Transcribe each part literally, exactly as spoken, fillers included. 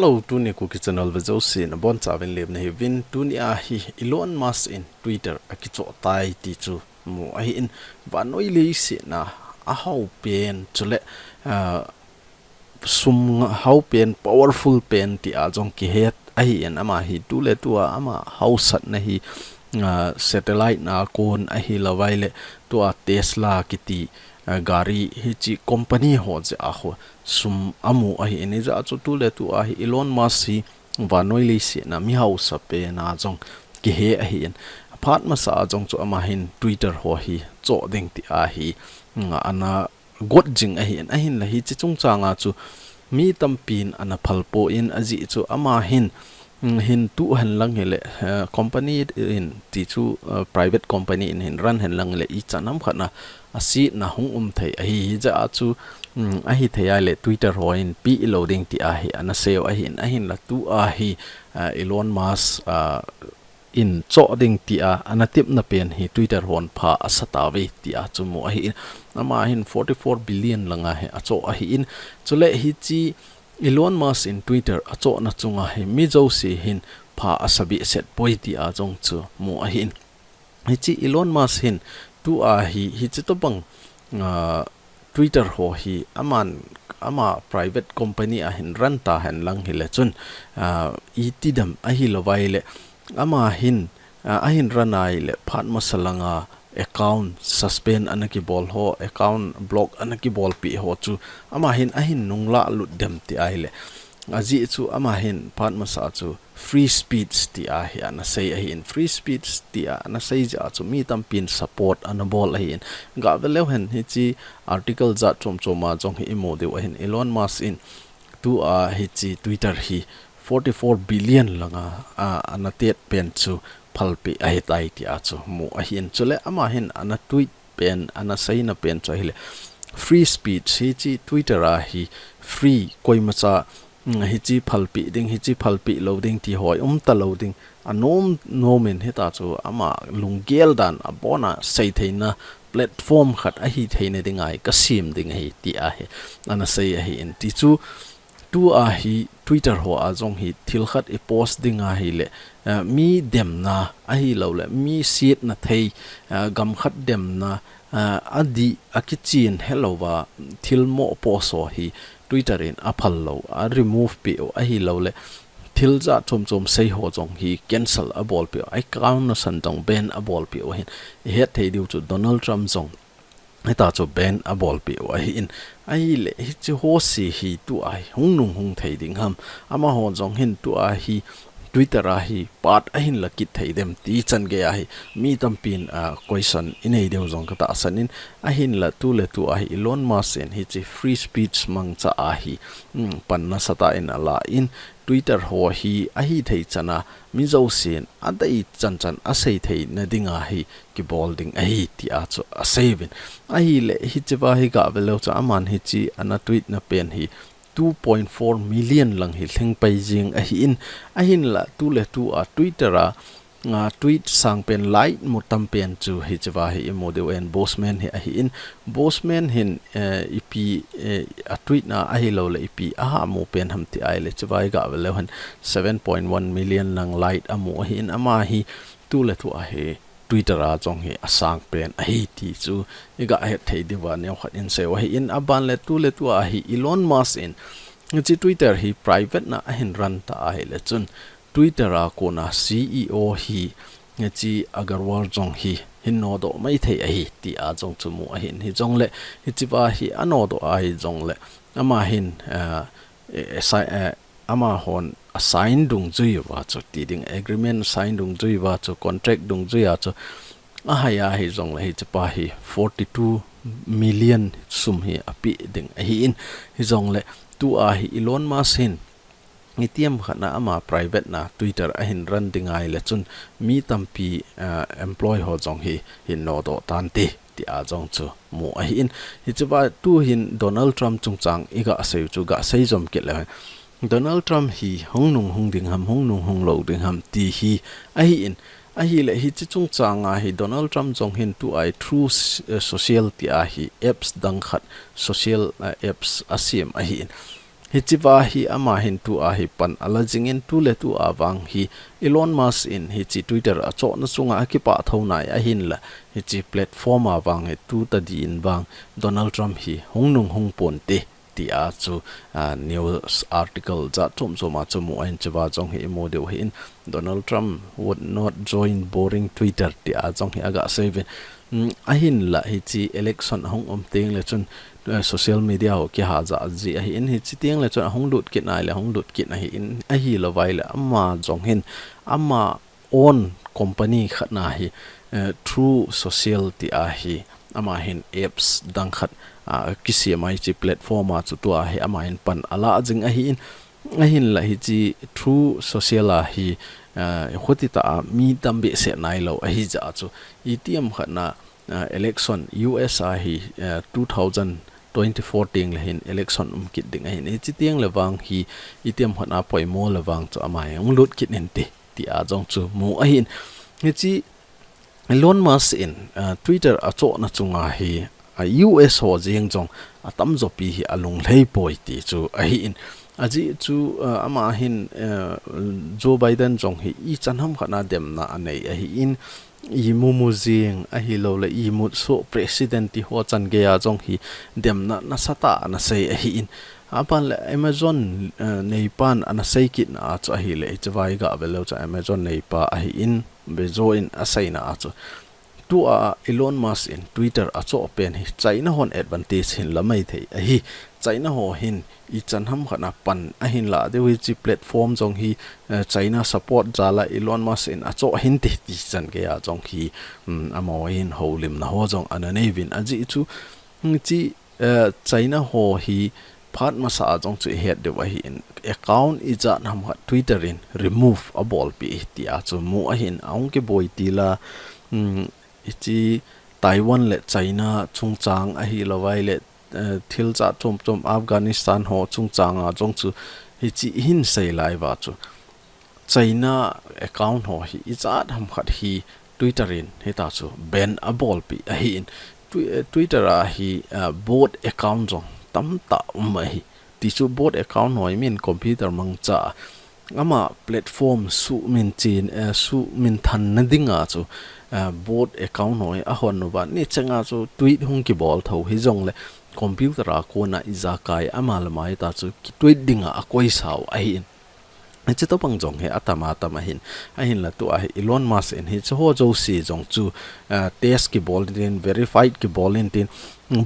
Hello, tuni Kuki channel ve jousen abonchauvin lemna hiuvin, tuni a hi Elon Musk in Twitter akichoh tai ti chu mu ahin, vannoi leiset a ahao pen chule, ah, sum nga-, hao pen, powerful pen ti a jong kihet ahin, ama hi tuletu a ama haosatna hi, ah, satellite na kon ahilouvai le tua Tesla kiti, ah, gari hiche company ho jeh a ho sum amu ahin, hijeh a chu tuletu a hi Elon Musk hi vannoi leiset a mi haosa pen a jong kihe ahin. Phat masa a jong chu ama hin Twitter ho hi choh ding ti a hi, mm, ana got jing ahin, ahinla hiche chungchang a chu mi tampin ana phal poi, ajeh chu ama hin, mm, hin tu hen lang hile, eh, company in ti chu, eh, private company in hin run hen lang hile ichan ham khat a asetna hung um thei ahi, hijeh a chu, mm, ahithei a le Twitter ho in pe lou ding ti a hi ana sei u ahin, ahinla tu a hi, eh, Elon Musk, ah, in choh ding ti a ana tepna pen hi Twitter hon pha asa tauve ti a chu mu ahin, ama hin forty-four billion lang a hi achoh ahin, chule hiche Elon Musk in Twitter achohna chunga hi mi jouse hin pha asa behseh poi ti a jong chu mu ahin. Hiche Elon Musk hin tu a hi, hiche tobang, ah, Twitter ho hi aman, ama private company a hin run ta hen lang hile chun, ah, iti dem ahilouvai le ama hin, ah, ahin run a ahile phat masa lang a account suspend ana kibol ho, account block ana kibolpi ho chu ama hin ahin nunglah lut dem ti a ahile, ajeh chu ama hin phat masa chu free speech ti a hi ana sei ahin, free speech ti a ana sei jeh a chu mi tampin support ana bol ahin. Gah ve leu hen, hiche article jat chom chom a jong hi imu diu ahin, Elon Musk in tu a hiche Twitter hi forty-four billion lang a, a, ana tet pen chu phalpeh ahitai ti a chu mu ahin. Chule ama hin ana tweet pen, ana seina pen chu ahile free speech, hiche Twitter a hi free, koimacha, mm, hiche phalpeh ding, hiche phalpeh lou ding ti ho hi um talou ding, anom nom in, hita chu ama lunggel dan a bon a sei theina platform khat ahi theina ding a hi kasem ding ahi ti a hi ana sei ahin, ti chu tu a hi Twitter ho a jong hi thil khat i post ding ahile, eh, mi demna ahilouleh mi sietna thei, eh, gam khat demna, eh, adih a kichen helouva thil mo post ho hi Twitter in aphal lou, a remove peh u ahilouleh thil jat chom chom sei ho jong hi cancel abol peh u, account nasan jong ban abol peh u ahin. I het thei diu chu Donald Trump jong hita chu ban abol peh u ahin. Ahile hiche ho se hi tu a hi hung nung hung thei ding ham, amaho jong hin tu a hi Twitter a hi pat ahin la kit thei dem ti chan gei a hi mi tampin, ah, question i nei diu jong ka tahsan in, ahinla tuletu a hi Elon Musk in hiche free speech mangcha a hi, mm, pan nasatah in ala in, Twitter ho hi ahithei chan a mi jousen adei chan chan a sei theina ding a hi kibol ding ahi ti a chu asei uvin. Ahile hichea hi gah ve leu chun aman hiche ana tweet na pen hi two point four million lang hi lhing pai jing ahin, ahinla tuletu a Twitter a, a, tweet sang pen like mu tam pen chu hichea hi imu diu ahin, Bossman hi ahin, Bossman hin, eh, ipi, eh, a tweet na ahilouleh ipi aha mu pen ham ti ahile hichea hi gah ve leu hen seven point one million lang like amu ahin, ama hi tuletu a hi Twitter a jong hi asang pen ahi ti chu i gah het thei diuva neokhat in sei u ahin, aban le tuletu a hi Elon Musk in hiche Twitter hi private na ahin run ta ahile chun Twitter a kona C E O hi hiche Aggarwal jong hi hin nodoh mai thei ahi ti a jong chu mu ahin, hijongle hichea hi anodoh ahi jongle ama hin, eh, eh, si-, eh, amahon a sign dungjui uva chu ti ding, agreement sign dungjui uva chu, contract dungjui a chu ahai ahi jongle hichepa hi forty-two million sum hi apeh ding ahin, hijongle tu a hi Elon Musk hin itiham khat na ama private na Twitter ahin run ding ahile chun mi tampi, ah, employee ho jong hi hin nodoh tante ti a jong chu mu ahin. Hichea tu hin Donald Trump chungchang i gah sei u chu gah sei jom kit leu hen. Donald Trump hi hung nung hung ding ham, hung nung hung lou ding ham ti hi ahin, ahile hiche chungchang a hi Donald Trump jong hin tu a hi Truth, eh, Social ti a hi apps dang khat, social, eh, apps asem ahin. Hichea hi ama hin tua hi pan ala jingin tu le tu a vang hi Elon Musk in hiche Twitter achohna chunga akipah tho nai ahinla hiche platform a vang hi tu tadin vang Donald Trump hi hung nung hung ponte tia chu, ah, news article jat chom chom a chu mu ahin, chua jong hi imu diu ahin Donald Trump would not join boring Twitter tia jong hi aga sei uvin. Hmm, ahinla hiche election ahung um teng le chun, eh, social media ho kiha ja ji ahin, hiche teng le chun ahung lut kit nai le ahung lut kit ahin, ahilou vai le ama jong hin ama own company khat na hi, eh, Truth Social tia hi ama hin apps dang khat, ah, kisem a hiche platform a chu tua hi ama hin pan ala jing ahin, ahinla hiche Truth Social a hi, ah, khuti ta a mi tam behseh nailou ahi jeh a chu itiham khat na, ah, election U S a hi, ah, two thousand twenty-four teng le hin election um kit ding ahin, hiche teng le vang hi itiham khat na poimo le vang chu ama hin hung lut kit inte tia jong chu mu ahin. Hiche Elon Musk in, ah, Twitter achohna chunga hi, ah, U S ho jeng jong atamjo pi hi alunglhai poi ti chu ahin. Ajeh chu, ah, ama hin, ah, Joe Biden jong hi ichan ham khat na demna anei ahin, imu mu jing ahilou le imut soh president ti ho chan gei a jong hi demna nasatah a ana sei ahin. Aban le Amazon, eh, neipan ana sei kit na a chu ahile, hiche vai ga ve leu chu Amazon neipa ahin, Bezos in aseina a chu. Tua Elon Musk in Twitter achoh pen hi China hon advantage hin la mai thei ahi. China ho hin ichan ham khat na pan ahin la diu hiche platform jong hi, eh, China support jal a Elon Musk in achoh hinte ti chan gei a jong hi, um, amaho hin houlimna ho jong ana nei uvin ajeh chu, um, hiche eh, China ho hi phat masa a jong chu ihet diu ahin, account ijat ham khat Twitter in remove abolpeh tia chu mu ahin, ahung kiboi til a, um, hiche Taiwan le China chungchang ahilou vai le, eh, thil jat chom chom Afghanistan ho chungchang a jong chu hiche hin sei lai uva chu China account ho hi ijat ham khat hi Twitter in hita chu ban abolpeh ahin. Twi-, eh, Twitter a hi, ah, bot account jong tamtah um ahi. Ti chu bot account ho hi min computer mangcha ama platform suhmil chen, eh, suhmil thanna dinga chu, eh, bot account ho hi ahon uva, nicheng a chu tweet hung kibol tho hijongle computer a kona ijakai ama le ama hita chu kitweet dinga akoisau ahin. Hiche tobang jong hi atam atam ahin, ahinla tua hi Elon Musk in hiche ho jouse jong chu, ah, test kibol intin, verified kibol intin,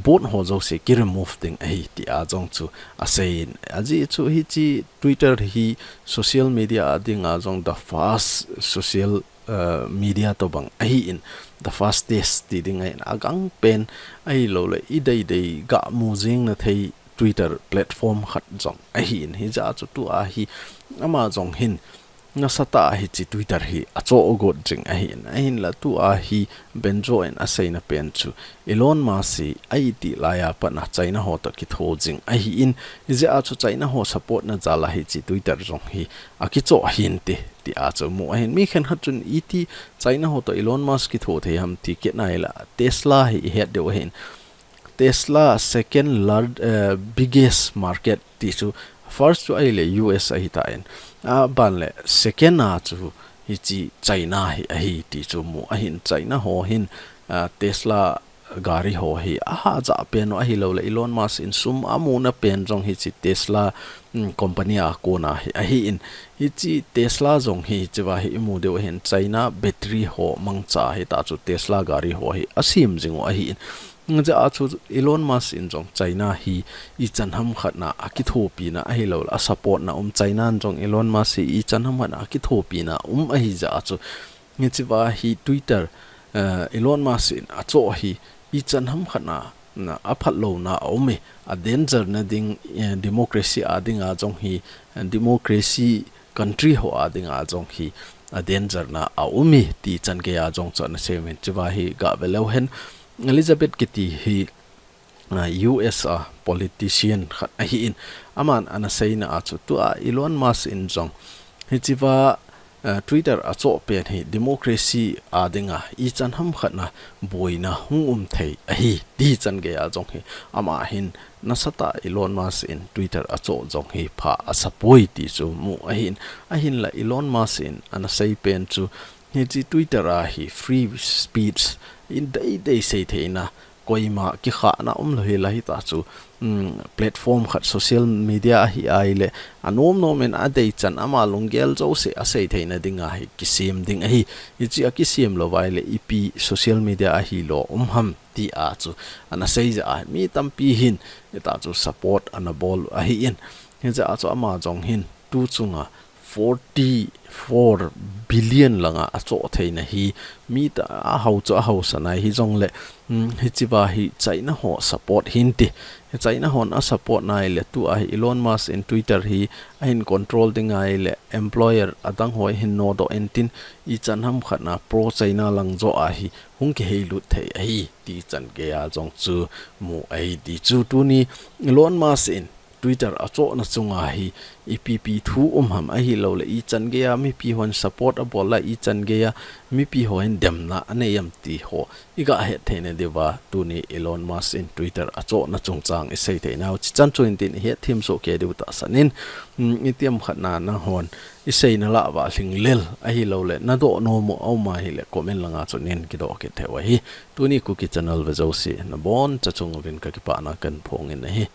bot ho jouse ki remove ding ahi tia jong chu aseiyin. Ajeh chu hiche Twitter hi social media a dinga jong the first social, ah, media tobang ahin, the fastest ti ding ahin, agang pen ahilou le idei dei ga mu jing na thei Twitter platform khat jong ahin, hijeh a chu tua hi ama jong hin nasatah a hiche Twitter hi achoh got jing ahin, ahinla tua hi Bezos in aseina pen chu Elon Musk hi a itih lai a pat a China ho toh kitho jing ahin, hijeh a chu China ho support na jal a hiche Twitter jong hi akichoh hinte tia chu mu ahin, mi khenkhat chun iti China ho toh Elon Musk kitho thei ham ti kit nai la Tesla hi ihet diu ahin. Tesla second large, eh, biggest market ti chu first chu ahile U S ahitan, aban le second a chu hiche China hi ahi ti chu mu ahin, China ho hin, ah, Tesla gari ho hi aha ja pen u ahilou le Elon Musk in sum amuna pen jong hiche Tesla, um, company a kona hi ahin, hiche Tesla jong hi hichea hi imu diu ahin, China battery ho mangcha hita chu Tesla gari ho hi asem jing u ahin. Hijeh a chu Elon Musk in jong China hi ichan ham khat na akithopi na ahilou le a support na um, China in jong Elon Musk hi ichan ham khat na akithopi na um ahijeh a chu hichea hi Twitter, eh, Elon Musk in achoh hi ichan ham khat na, na aphat louna aum e, a danger na ding, eh, democracy a dinga jong hi, eh, democracy country ho a dinga jong hi a danger na aum e ti chan gei a jong chu ana seiyin, hichea hi ga ve leu hen Elizabeth kiti hi, ah, U S a politician khat ahin, aman ana seina a chu tua Elon Musk in jong hichea Twitter a choh pen hi democracy a dinga ichan hamkhat na boina hung um thei ahi ti chan gei a jong hi ama hin nasatah Elon Musk in Twitter a choh jong hi pha a sapoi ti chu mu ahin, ahinla Elon Musk in ana sei pen chu hiche Twitter a hi free speech in deidei sei theina koima kikhahna umlou hi la hita chu, um, platform khat social media ahi ahile anom nom in adei chan ama lunggel jouse asei theina dinga hi kisem ding ahi. Hiche a kisem lou vaile ipi social media ahilou um ham ti a chu ana sei jeh a mi tampi hin hita chu support ana bol ahin. Hijeh a chu ama jong hin tu chunga forty four billion langa a choh theina hi mi ta a hau chu a hausa nai hijongle, um, hiche va hi China ho support hin ti. China hon a support nai le tu a hi Elon Musk in Twitter hi ahin control ding ahile employer adang ho ahin nodoh in tin ichan hamkhat na pro China lang joh a hi hung kiheilut thei ahi ti chan gei a jong chu mu ahi ti chu tuni Elon Musk in Twitter a chohna chunga hi ipi ipi thu um ham ahilouleh ichan gei a mipi hon support abol a ichan gei a mipi hon demna anei am ti ho iga het theina diuva tuni Elon Musk in Twitter a chohna chungchang isei theinau chichan chu intin ihet them soh kei diu tahsan in, um, itiam khat na nanghon isei na lah uva lhinglel ahilouleh nadoh nom u aum ahile comment langa chun in kidoh kit thei u ahi. Tuni Kuki Channel ve jouse nabon chachung uvin kakipana kahin phong in ahi.